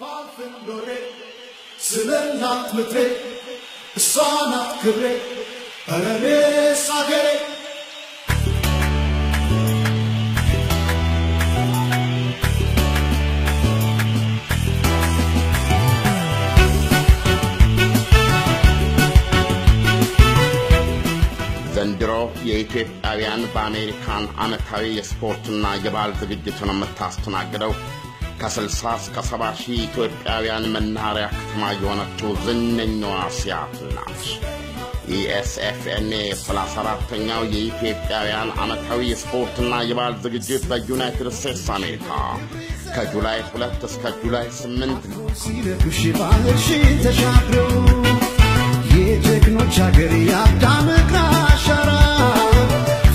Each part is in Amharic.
ባልፍንዶሬ ስለ እናት ምድሬ፣ እሷ ናት ክብሬ፣ እኔስ አገሬ። ዘንድሮ የኢትዮጵያውያን በአሜሪካን ዓመታዊ የስፖርትና የባህል ዝግጅትን የምታስተናግደው ከ60 እስከ 70 ሺህ ኢትዮጵያውያን መናኸሪያ ከተማ የሆነችው ዝነኛዋ ሲያትል ናት። ESFNA 34ተኛው የኢትዮጵያውያን ዓመታዊ የስፖርትና የባህል ዝግጅት በዩናይትድ ስቴትስ አሜሪካ ከ July 2 እስከ July 8። ሲልኩሽ ባህርሽን ተሻግሮ፣ የጀግኖች አገር፣ የአዳም እግር አሻራ፣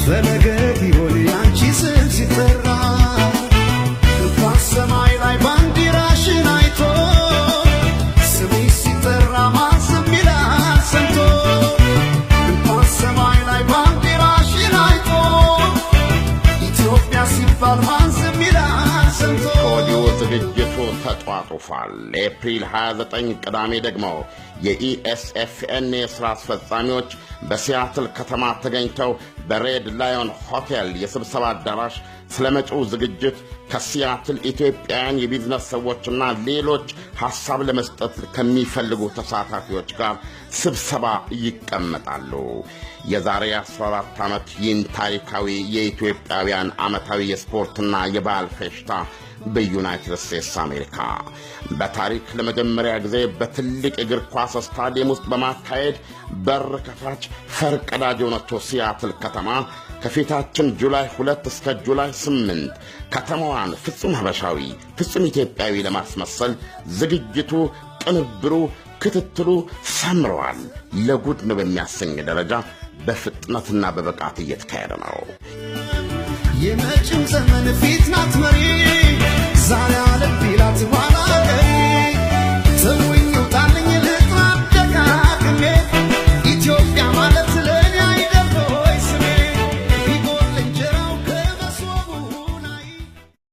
ፈለገ ቢሆን ያንቺ ስም ሲጠራ፣ እንኳን ሰማይ ላይ ባንዲራሽን አይቶ፣ ስምሽ ሲጠራ ማን ዝም ይላል ሰምቶ? እንኳን ሰማይ ላይ ባንዲራሽን አይቶ፣ ኢትዮጵያ ሲባል ማን ዝም ይላል ሰምቶ? ከወዲሁ ዝግጅቱ ተጧጡፏል። ኤፕሪል 29 ቅዳሜ ደግሞ የ ESFN የሥራ አስፈጻሚዎች በሲያትል ከተማ ተገኝተው በ Red Lion ሆቴል የስብሰባ አዳራሽ ስለ መጪው ዝግጅት ከሲያትል ኢትዮጵያውያን የቢዝነስ ሰዎችና ሌሎች ሐሳብ ለመስጠት ከሚፈልጉ ተሳታፊዎች ጋር ስብሰባ ይቀመጣሉ። የዛሬ 14 ዓመት ይህን ታሪካዊ የኢትዮጵያውያን ዓመታዊ የስፖርትና የባህል ፌሽታ በዩናይትድ ስቴትስ አሜሪካ በታሪክ ለመጀመሪያ ጊዜ በትልቅ እግር ኳስ ስታዲየም ውስጥ በማካሄድ በር ከፋች ፈርቀዳጅ የሆነችው ሲያትል ከተማ ከፊታችን July 2 እስከ July 8 ከተማዋን ፍጹም ሀበሻዊ፣ ፍጹም ኢትዮጵያዊ ለማስመሰል ዝግጅቱ፣ ቅንብሩ፣ ክትትሉ ሰምረዋል። ለጉድ ነው በሚያሰኝ ደረጃ በፍጥነትና በብቃት እየተካሄደ ነው። የመጪው ዘመን ፊት ናት መሪ።